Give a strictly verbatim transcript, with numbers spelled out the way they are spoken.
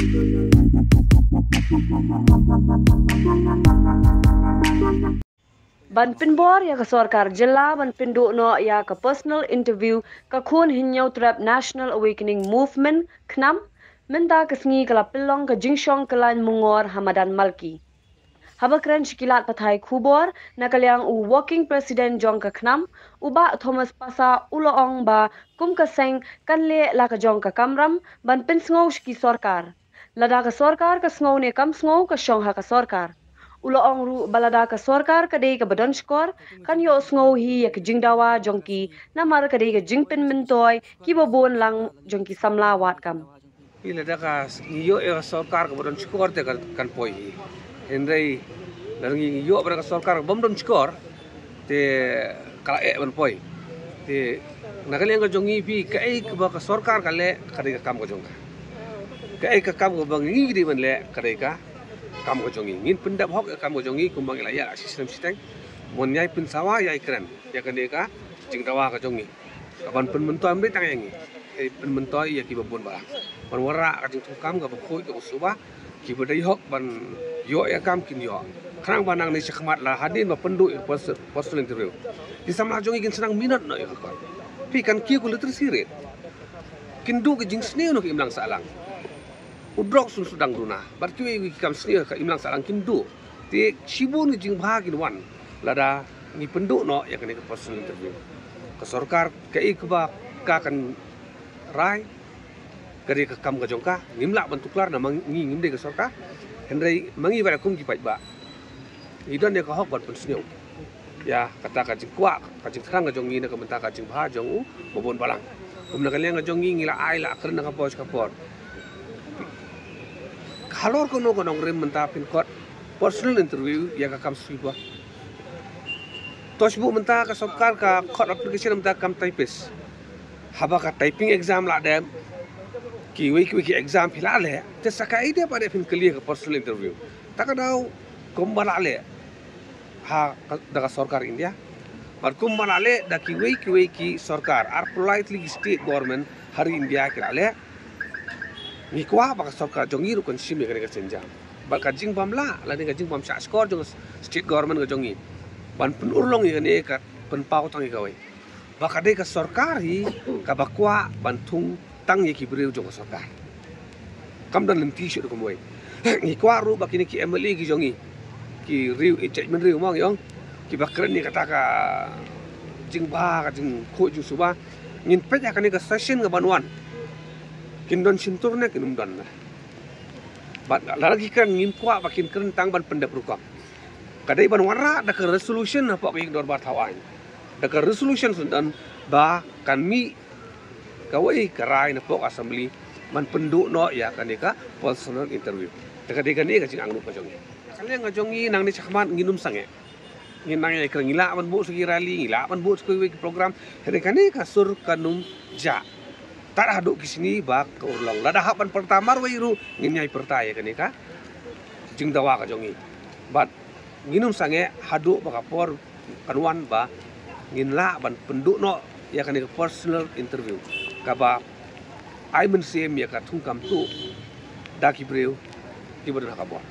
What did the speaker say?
Ban pynbor ïa ka sorkar jylla ban pynduh noh ïa ka personal interview ka khun Hynñiewtrep National Awakening Movement, KHNAM, mynta ka sngi ka la pynlong ka jingshong kyllaiñ mungor ha madan Malki. Haba kren sha ki lad pathai khubor na ka liang u Working President jong ka KHNAM, u Bah Thomas Passah, u la ong ba kum ka seng kan leh la ka jong ka kamram ban pynsngew sha ki sorkar. Lada ka sorkar ka sngew ne kam sngew, ka shong ha ka sorkar. U la ong ruh ba lada ka sorkar ka dei kaba don shkor, kan ïohsngew hi ïa ka jingdawa jong ki, namar ka dei ka jingpynmyntoi kiba bun lang jong ki samla wad kam. Phi, lada ka s-, ngi ïoh ïa ka sorkar kaba don shkor te kan, kan poi hi. Hynrei lada ngi ïoh bad ka sorkar kaba ym don shkor, te ka la eh ban poi. Te na ka liang ka jong ngi, phi, kaei kaba ka sorkar ka leh ka dei ka kam ka jong ka. Kaei ka kam kaba ngi dei ban leh ka dei ka kam ka jong ngi. Ngin pyndep hok ïa ka kam ka jong ngi kumba ngi la ïa la shi snem shiteng. Mon ïai pynsawa, ïai kren ïa kane ka jingdawa ka jong ngi. Ka ban pynmyntoi ym dei tang ïa ngi, eh, pynmyntoi ïa kiba bun balang. Ban wanrah ka jingthungkam kaba khuid kaba suba, kiba dei hok ban ïoh ïa ka kam kin ïoh. Khnang ba nangne shakhmat, la hadien ba pynduh ïa ka pers-, personal interview, ki samla jong ngi kin sdang minot noh ïa ka kot. Phi, kan kiew ka literacy rate, kin duh ka jingsniew noh ka imlang sahlang. U drok sun sdang duna, bad kiwei ki kam sniew ka imlang sahlang kin duh. Te shibun ki jingbha kin wan lada ngi pynduh noh ïa kane ka personal interview. Ka sorkar kaei kaba ka kan rai, ka dei ka kam ka jong ka. Ngim lah ban tuklar namar ngi ngim dei ka sorkar. Hynrei ma ngi bad kum ki paidbah, ngi don ïa ka hok ban pynsniew ïa kata ka jingkwah, ka jingthrang ka jong ngi na ka bynta ka jingbha jong u mabun balang. Kum na ka liang ka jong ngi, ngi la ai la kren na ka por sha ka por. Halor kano ka nongrim mynta phin khot personal interview ïa ka kam sweeper. To shu buh mynta ka sorkar ka khot application mynta kam typist. Haba ka typing exam la dep, kiwei kiwei ki exam phi la leh, te sa kaei de pat de phin clear ka personal interview? Ta ka daw kumba la leh ha ka, da ka sorkar India, bad kumba la leh da kiwei kiwei ki sorkar, ar politely ki state government ha ri India ki la leh. Ngi kwah ba ka sorkar jong ngi ruh kan shim ïa kane ka sienjam. Bad ka jingbym lah lane ka jingbym shah shkor jong ka state government ka jong ngi ban pynurlong ïa kane, ka pynpaw tang ïa kawei, ba ka dei ka sorkar hi kaba kwah ban thung tang ïa ki briew jong ka sorkar. Kam don lynti shuh da kumwei. Ngi kwah ruh ba kine ki M L A ki jong ngi, ki riew, eh, judgment riew mo ngi ong, kiba kren ïa kata ka jingbha, ka jingkhuid jingsuba, ngin peit ha kane ka session kaban wan, kin don shyntur ne kin ym don. Bad lada ki kren, ngim kwah ba kin kren tang ban pyndep rukom. Ka dei ban wanrah da ka resolution hapoh ka ïing dorbar thaw aiñ. Da ka resolution syndon ba kan mih kawei ka rai napoh ka assembly ban pynduh noh ïa kane ka personal interview. Te ka dei kane ka jingangnud ka jong ngi. Ka liang ka jong ngi nangne shakhmat ngin ym sangeh. Ngin nang ïa kren, ngi lah ban buh sa ki rally, ngi lah ban buh sa kiwei ki program. Hynrei kane ka sur kan ym jah tad haduh ki sngi ba ka urlong. Lada hap ban pyrta marwei ruh ngin ïai pyrta ïa kane ka jingdawa ka jong ngi. Bad ngin ym sangeh haduh ba ka por kan wan ba ngin lah ban pynduh noh ïa kane ka personal interview kaba ai mynsiem ïa ka thungkam tuh da ki briew kiba don ha ka bor.